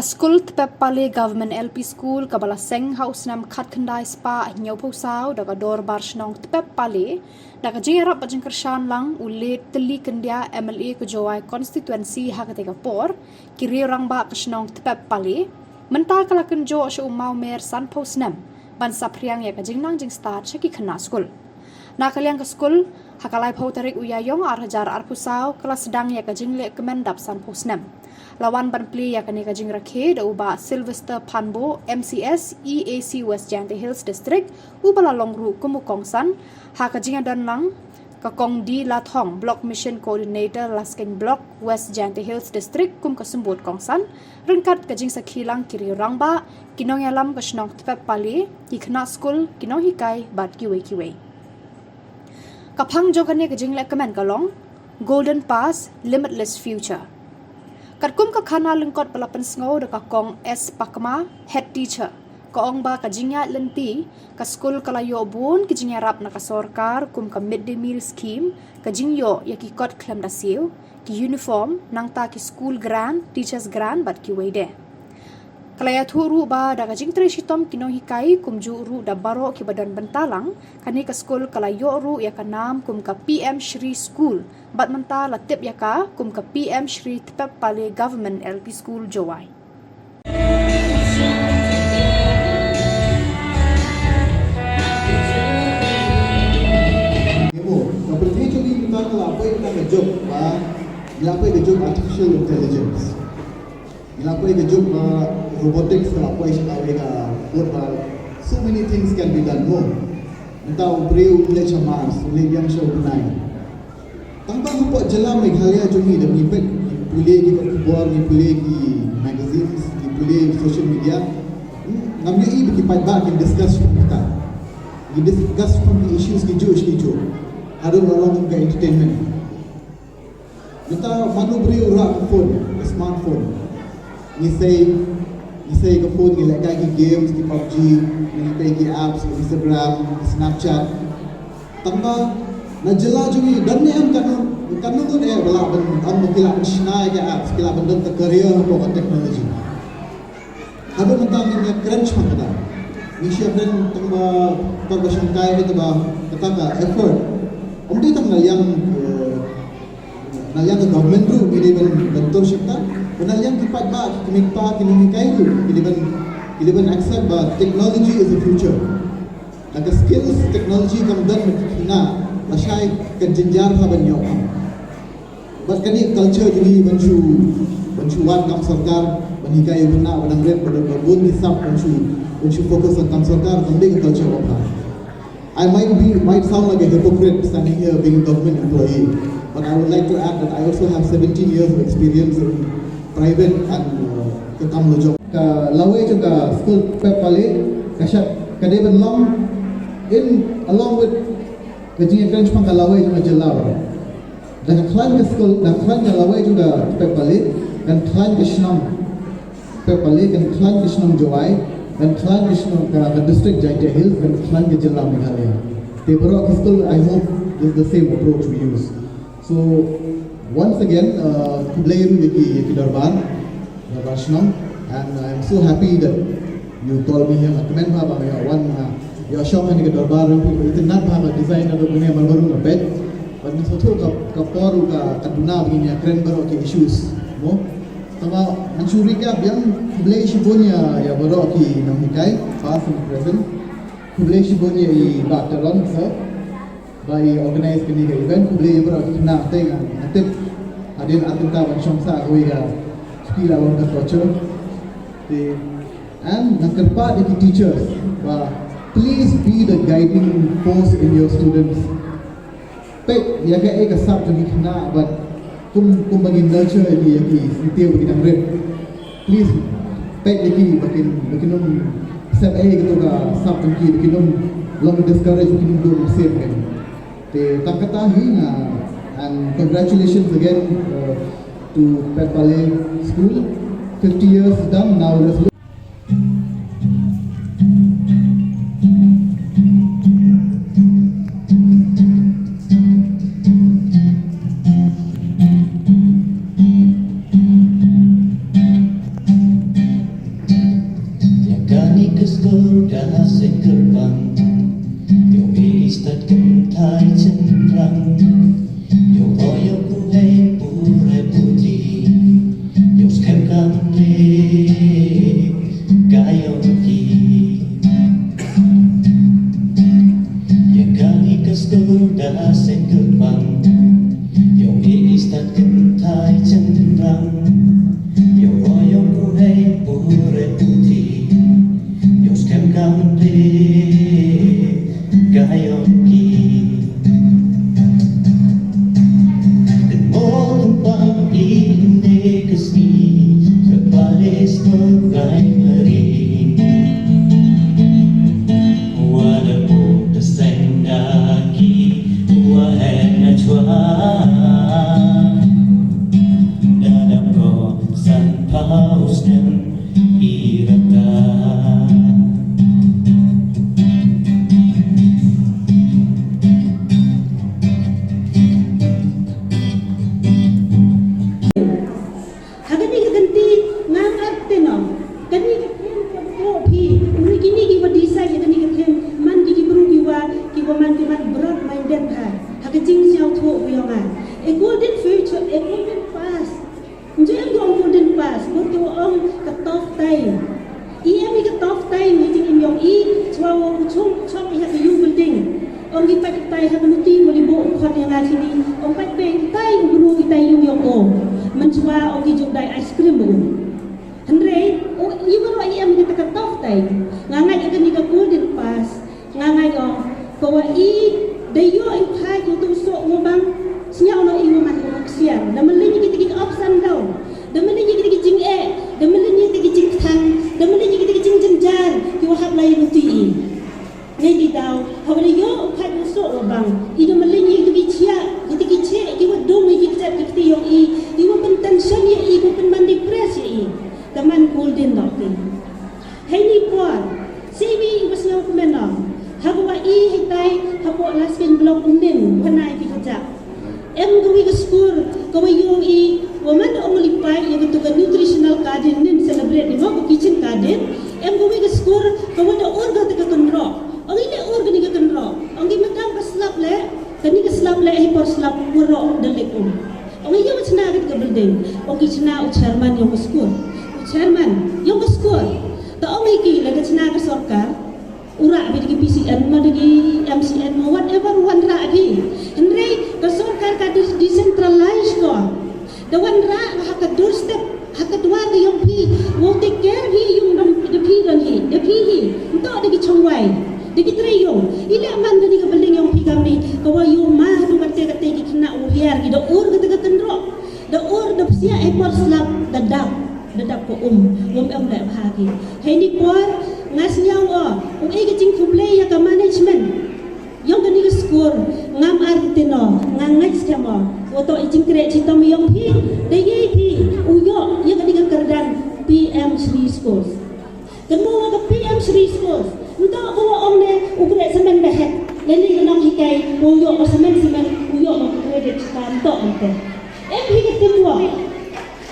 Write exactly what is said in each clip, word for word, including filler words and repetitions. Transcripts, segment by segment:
Skul Tpep Pale Government L P School kaba la seng ha u snem khatkhyndai spah hynñiewphew saw da ka Dorbar Shnong Tpep Pale, da ka jingïarap bad jingkyrshan lang u Late Tylli Kyndia, M L A ka Jowai Constituency ha katei ka por, ki riew rangbah ka shnong Tpep Pale, mynta ka la kynjoh sha u mawmer sanphew snem ban saphriang ïa ka jingnang jingstad sha ki khynnah skul. Na ka liang ka skul, ha ka laiphew tarik u Ïaïong ar hajar arphew saw, ka la sdang ïa ka jingleh kmen dap sanphew snem. La wan ban plie ïa kane ka jingrakhe da u Bah Sylvester Phanbo, M C S, E A C West Jaintia Hills District, uba la long ruh kum u kongsan, ha ka jingïadon lang ka Kong D Lathong, Block Mission Coordinator, Laskeiñ Block, West Jaintia Hills District, kum ka symbud kongsan, ryngkat ka jingsakhi lang ki riew rangbah, ki nongïalam ka shnong Tpep Pale, ki khynnah skul, ki nonghikai bad kiwei kiwei. Ka phang jong kane ka jingleh kmen ka long Golden Past, Limitless Future. Katkum ka khana lyngkot ba la pynsngew da ka Kong S Pakma, Head Teacher, ka ong ba ka jingïaid lynti ka skul ka la ïoh bun ki jingïarap na ka sorkar, kum ka Mid Day Meal Scheme, ka jingïoh ïa ki kot khlem da siew, ki uniform, nangta ki school grant, teachers grant bad kiwei de. Ka la ïathuh ruh ba da ka jingtrei shitom ki nonghikai, kumjuh ruh da baroh kiba don bynta lang, kane ka skul ka la ïoh ruh ïa ka nam kum ka P M Shri School, bad mynta la tip ïa ka kum ka P M Shri Tpep Pale Government L P School, Jowai. Ka pyrthei jong ngi mynta ka la poi na ka juk ba, ngi la poi ka juk artificial intelligence. Ngi la poi ka juk ba robotics ka la poi sha kawei ka pud ba so many things can be done, mo. Mynta u briew u leit sha Mars, u leit biang sha u bnai. Tang ba hapoh jylla Meghalaya jong ngi, da ngi peit, ngi pule ki kot khubor, ngi pule ki magazines, ngi pule social media. Hmm, ngam ïohi ba ki paidbah kin discuss shaphang kata. Ngi discuss shaphang ki issues kijuh kijuh. Haduh la long kum ka entertainment. Mynta mano briew u rah ka phone, ka smartphone. Ngi sei, ngi sei ka phone, ngi lehkai ki games, ki PUBG, ngi peit ki apps, Instagram, Snapchat. Tang ba na jylla jong ngi don ne em kano, kano ngut eh ba lah ban, ong ba ki lah ban shna ïa ki apps, ki lah ban don ka career hapoh ka technology. Haduh mynta ngin ïakren shaphang kata. Ngin ïakren tang ba, tang ba shongkai, eh, tang ba kata ka effort. Ym dei tang na liang, eh, na liang ka government ruh ngi dei ban, ban tur sha kata. Bad na liang ki paidbah, ki kmie kpa, ki nonghikai ruh ngi dei ban, ngi dei ban accept ba technology is the future. Da ka skills technology kam don, ma ki khynnah lashai ka jynjar ha ban ïoh kam. Bad kane ka culture jong ngi ban shu, ban shu wad kam sorkar, ban hikai ïa u khynnah ba dang rit, ba, ba bun ki sap ban shu, ban shu focus on kam sorkar, kam dei ka culture ba bha. I might be, might sound like a hypocrite standing here being a government employee, but I would like to add that I also have seventeen years of experience in private and, uh, ka kam lajong. Ka lawei jong ka skul Tpep Pale, ka shad, ka dei ban long in along with ka jingïakren shaphang ka lawei jong ka jylla baroh. Da ka khlaiñ ka skul, da ka khlaiñ ka lawei jong ka Tpep Pale, kan khlaiñ ka shnong Tpep Pale, kan khlaiñ ka shnong Jowai, kan khlaiñ ka shnong ka, ka district Jaintia Hills, kan khlaiñ ka jylla Meghalaya. Te baroh ki skul, I hope this is the same approach we use. So, once again, uh, khublei ruh ïa ki, ïa ki dorbar, dorbar shnong, and I'm so happy that you call me here. Nga kmen bha ba nga ïoh wan, nga ïoh shong ha kane ka dorbar, nga itynnad bha ba design naduh mynne man baroh nga peit. Bad nga sngewthuh ka, ka por ruh ka, ka duna ba ngin ïakren baroh ki issues, mo. Tangba ngan shu recap biang, khublei shibun ïa, ïa baroh ki nonghikai, past and present. Khublei shibun ïa i Bah Teron, sir. Ba i organize kane ka event, khublei ïa baroh ki khynnah, te nga, nga tip hadien ar kynta ban shong sah kawei ka shuki la long ka torture. Te, and nga kyrpad ïa ki teachers ba please be the guiding force in your students. Peit ïa kaei ka sap jong ki khynnah bad kum, kumba ngin nurture ïa ki, ïa ki syntiew ba ki dang rit. Please, peit ïa ki ba kin, ba kin ym sep ei kato ka sap jong ki, ba kin ym long discourage, ba kin ym duh mynsiem kein. Te tang kata hi nga, and congratulations again, uh, to Tpep Pale School. Fifty years done, now let's look. Skur ka seng kyrpang, ïoh i stad kynthai chynrang, ïoh roi ïoh kuhei pure puthi, ïoh skhem kam re ka ïoh ki. Ïa kane ka skur da seng kyrpang, ïoh i stad kynthai chynrang, ïoh roi ïoh kuhei pure puthi, ïoh skhem kam re ka ïoh ki. Kynmaw kynpang ine ka sngi, ka Parish Primary. Wa da pok da seng da ki, wa heh na chwa. Da da pok san phaw snem i rata. Ha kane ka kynti nga ngat te no. Kane ka theme ka bro phi. Uri kine ki wa decide kane ka theme. Man ki ki bru ki wa, ki wa man ki man broad minded ha. Ha ka jingsngewthuh ka yong nga. A golden future, a golden past. Nju em ka ong golden past, bad ki wa ong ka tough time. I em i ka tough time ha jingim yong i, chwa wa u chong chong i ha ka ïing building. Ong i pat i tai ha ka luti wa li buh u khot ïa nga chini. Ong pat be i tai u bru i tai ïing yong o. Mynchwa ong ki ju dai ice cream u. Hynrei o i wa ro i em i ka ta ka tough time. Nga ngai ïa kane ka golden past. Nga ngai ong, ka wa i da ïoh i u khait ïa utu u soh u bang, sñiaw noh i wa man u ksiar. Da mlien ïa kita ki ups and down. Da mlien ïa kita ki jingeh. Da mlien ïa kita ki jingkthang. Da mlien ïa kita ki jingjynjar ki wa hap la ïa luti i. Ngi di daw, ha wa da ïoh u khait u soh u bang, i da mlien ïa kita ki jia, kita ki jia ki wa dum ïa ki kjat ki kti yong i, i wa pyntension ïa i, i wa pynman depress ïa i. Ka man golden noh ki. Hei ni por, siwi i wa sñiaw kmen ong. Ha ka wa i hei tai, ha ka wa la skin block u nin, wa nai pi ka jak. Em ka wi ka skur, ka wa ïoh i, wa man ong li pai, ïa ka tu ka nutritional garden nin celebrate ni mo ka kitchen garden. Em ka wi ka skur, ka wa da ur ka ta ka kynroh. Ong i le ur ka ni ka kynroh. Ong ki madam ka slap le, ka ni ka slap le, hei por slap, wa roh da lek um. Ong i ïa wa chna ka ta ka building. Ong ki chna u chairman yong ka skur. U chairman, yong ka skur. Ta ong i ki le ka chna ka sorkar. U rah phi da ki P C N ma da ki M C N ma whatever wan rah phi. Hynrei ka sorkar ka dis-, decentralize ko. Da wan rah ha ka doorstep, ha ka dwar ka yong phi. Wow take care phi yung dong da phi don hi, da phi hi. Nto da ki chongwai, da ki trei yung. I leh man da ni ka building yong phi kam ni. Ka wa yung ma ha du kate kate ki khynnah u hiar ki da ur kate ka kynroh. Da ur da psiah hei por slap da dap. Da dap ko um, um em leh bha ki. Hei ni por, nga sñiaw o, u ei ka jingkhublei ïa ka management. Yong kani ka skur, ngam ar tino, nga ngait skhem o. Wa to i jingkreh chitom yong phi, da yei phi, u ïoh, ïa kani ka kyrdan, P M Shri Schools. Kynmaw wa ka P M Shri Schools, nto ko wa ong ne, u kreh semen da hek, leni ka nonghikai, u ïoh ko semen semen, u ïoh ko credit chitom to ong te. Em hi ka teamwork.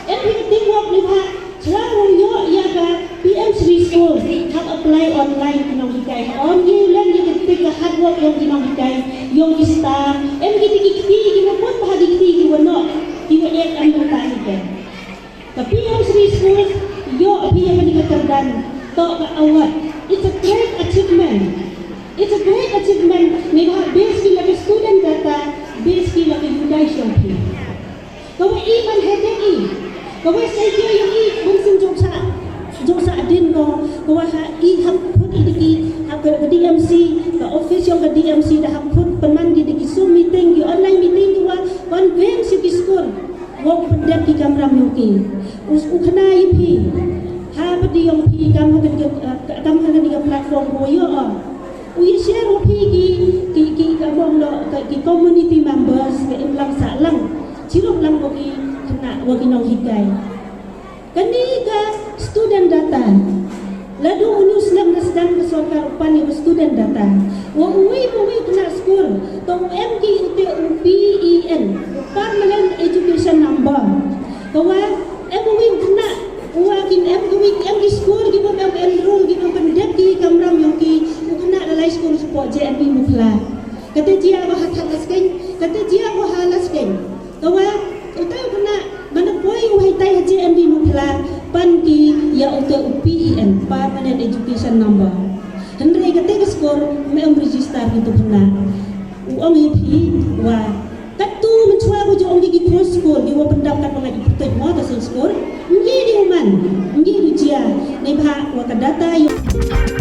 Em hi ka teamwork ni bha, chwa u ïoh ïa ka P M Shri Schools, hap apply online ki nonghikai. Ym ïoh lem ïa ka tik ka hard work yong ki nonghikai, yong ki staff, em ki tik ki kti, ki wa put bha ki kti, ki wa noh, ki wa et em nong ta hi ka. Ka P M Shri Schools, ïoh phi ïa kani ka kyrdan, to ka award. It's a great achievement. It's a great achievement. Ni bha base ki la ka student data, base ki la ka yudai shong phi. Ka wa i man headache i. Ka wa sa i yong i bun sin jong sa. Jong sa din ko. Ka wa ha i hap khut i diki. Ha ka D M C. Ka office yong ka D M C da hap khut pynman ki diki Zoom meeting ki online meeting ki wa convince ki skur. Wa u pyndep ki kamram yong ki. Us u khana i phi. Ha pdi yong phi kam ha ka, kam ha ka platform ko yo. U ïa share wa phi ki, ki, ki, ka bong lo, ka, ki community members, ka imlang sahlang. Chirup lang wa ki khynnah, wa ki nonghikai. Kani ka student data. Lada u nu snem da sdang ka sorkar u pan ïa ka student data. Wa uwei pa uwei u khynnah skul, to u em ki u te u P E N, u Permanent Education Number. Ka wa em uwei u khynnah, u wa kin em ki uwei, em ki skul, ki bym em enroll, ki bym pyndep ki Kata jia ko ha Thadlaskein, kata jia ko ha Laskein. Kawa utai u khynnah ban da poi u haitai ha J M V Mawphla, pan ki ïa utai u P E N, Permanent Education Number. Hynrei kata ka skul ym em register ki tu khynnah. U ong ïa phi wa katto mynshwa ko jong ki ki khun skul ki wa pyndap kat ba ngi pyrtuit mo ka seng skul. Ngi di u man, ngi di jia, neibhah wa ka data ïa